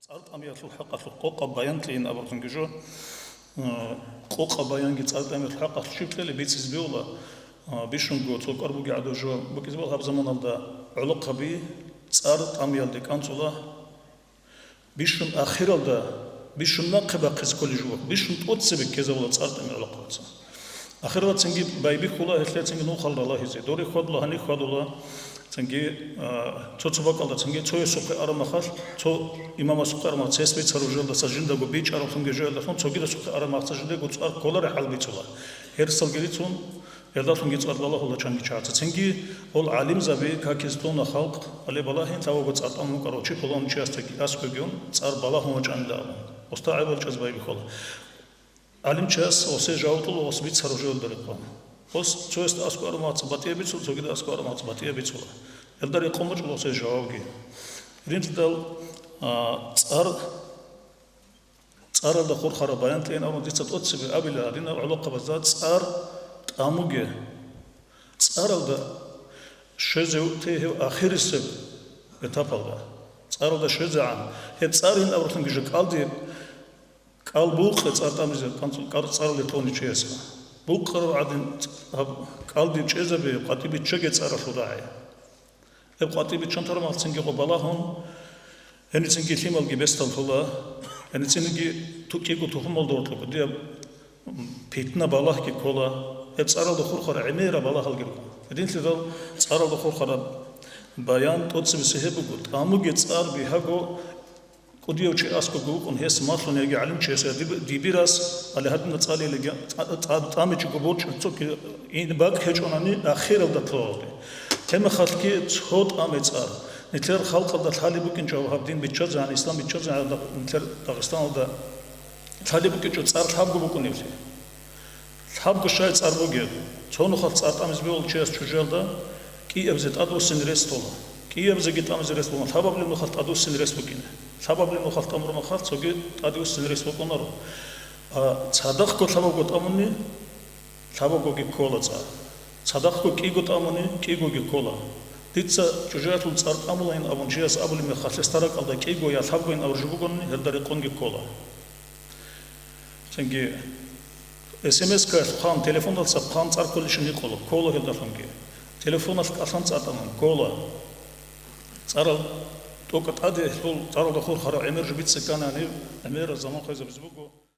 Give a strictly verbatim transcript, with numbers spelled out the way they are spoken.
ЦӀар тӀамиялъул хӀакъалъулъ къокъаб баян кьейин абуртунги жо, э, къокъаб баянги цӀар тӀамиялъул хӀакъалъулъ щиб кьела бицизе бегьула, э, бищунго цо кӀвар бугеб гӀадаб жо букӀизе бегьула гьаб заманалда гӀолохъаби цӀар тӀамиялде кӀанцӀула, бищун ахиралда, бищун нахъе бахъизе кколеб жо, бищун тӀоцебе ккезабула цӀар тӀами гӀолохъабаца. Ахиралда цинги байбихьула, гьелъие цинги нухал ралагьизе. Доре хьвадула, гьаниб хьвадула, цинги, а, цо-цо бакӀалда цинги цоясухъе араб мехалъ, цо имамасухъе араб мехалъ, цес бицараб жоялдаса жиндаго бичӀчӀараблъунги жоялдалъун цогидасухъе араб мехалъ жиндаго цӀар кколареб хӀал бицула. Гьерсалги рицун, гьелдалъунги цӀар балагьула чанги чагӀаца. Цинги гьел гӀалимзаби какизе тун халкъ, гьале балагьин лъабабго цӀар тӀамун вукӀарав чи пуланав чиясдаги аскӀовегун цӀар балагьун вачӀанила абун, уста гӀебал чӀезе байбихьула. ГӀалимчияс гьесие жаваб кьола гьес бицараб жоялда рекъон. Гьес цоясда аскӀов араб мехалъ батӀияб бицула, цогидасда аскӀов араб мехалъ батӀияб бицула. Гьелда рекъон бачӀула гьесие жавабги. Гьединлъидал, а, цӀар, цӀаралда хурхараб баян кьейин абун дица тӀоцебе абила гьадинаб гӀолохъабазда цӀар тӀамуге. ЦӀаралда щвезе вуготе гьев ахирисеб этапалда. ЦӀаралда щвезегӀан, гьеб цӀарин абурлъунги жо кӀалдиб, кӀал букъе цӀар тӀамизе, кӀанцӀ-, кӀар-, цӀаралде тӀоничиясха. Букъараб гӀадин гьаб кӀалдиб чӀезабе, къватӀиб биччаге цӀаралъул рагӀи. Гьеб къватӀиб биччан тараб мехалъ цинги гъоб балагьун, гьеницинги лъималги бесдаллъула, гьеницинги ту-, кӀиго тухумалда гьоркьоб кӀудияб питна балагьги ккола, гьеб цӀаралда хурхараб гӀемераб балагьалги руго. Гьединлъидал цӀаралда хурхараб баян тӀоцебесеб гьеб буго, тӀамуге цӀар бигьаго, кӀудияв чи аскӀовго вукӀун, гьес малъун яги гӀалимчияс я диб-, дибирас, гьале гьадинаб цӀалиялиги тӀа-, тӀа-, тӀамичӀого борчӀун цоги ин бакӀ гьечӀонани ахиралда лъугьалде. Гьеб мехалъги цо тӀаме цӀар. Нилъер халкъалда лъалеб букӀинчӀо гьаб дин биччазегӀан, ислам биччазегӀан, нилъер Дагъистаналда лъалеб букӀинчӀо цӀар лъабго букӀунеблъи. Лъабго щай цӀар бугеб? Цо нухалъ цӀар тӀамизе бегьулев чияс чӀужуялда кӀиабизе тӀадвуссине рес тола. КӀиабизеги тӀамизе рес букӀуна, лъабабилеб нухалъ тӀадвуссине рес букӀине. Лъабабилеб нухалъ тӀамураб мехалъ цоги тӀадвуссине рес букӀунаро. А цадахъго лъабабго тӀамуни, лъабабгоги ккола цӀар. Цадахъго кӀиго тӀамуни, кӀигоги ккола. Дица чӀужуялъул цӀар тӀамулайин абун чияс абулеб мехалъ, гьесда ракӀалда кӀиго я лъабгойин абураб жо бугони, гьелда рекъонги ккола. Цинги эс эм эс-каялъ хъван, телефоналъ хъван цӀар кколищин гьикъула, ккола гьелдалъунги. Телефоналъ кӀалъан цӀар тӀамун, ккола. ЦӀарал тӀокӀаб тӀаде гьелъул цӀаралда хурхараб гӀемер жо бицине ккани, гӀемераб заман хвезабизе буго.